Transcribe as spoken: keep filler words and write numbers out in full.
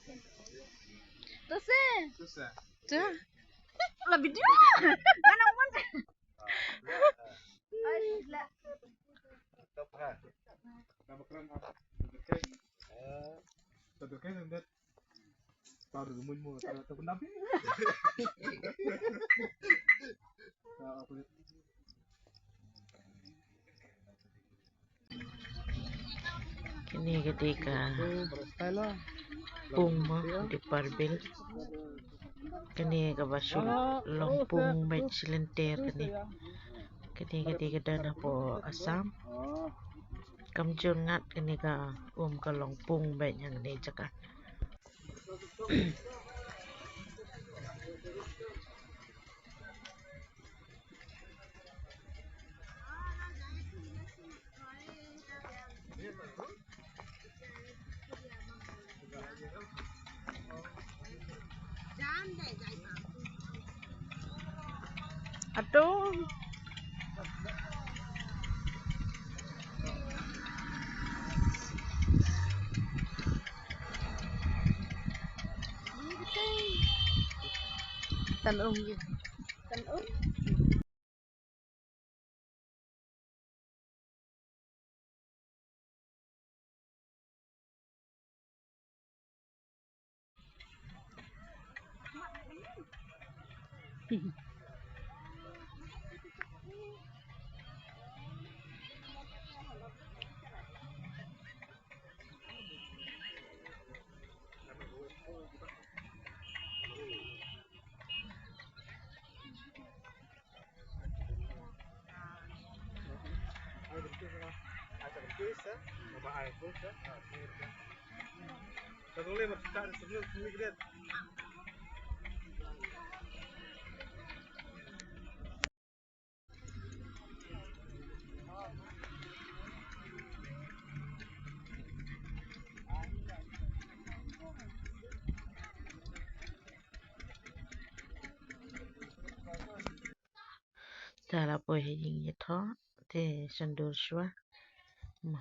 Tose. Tose. Tose. La video. Mana wan. Ai, la. Stop ha. Stop ha. Stop ha. Stop ha. Stop ha. Kane ka dei ka pung mo, dei parbil. Kane kaba shu long pung bad shu lynter kane. Kane ka dei ka don hapoh Assam. Kam jur ngat kane ka um ka long pung bad ha kane ka jaka. Atu. Tan um ye. Tan um. Te la poi ha ïing ïathoh, te shan dur shuwa. Mo,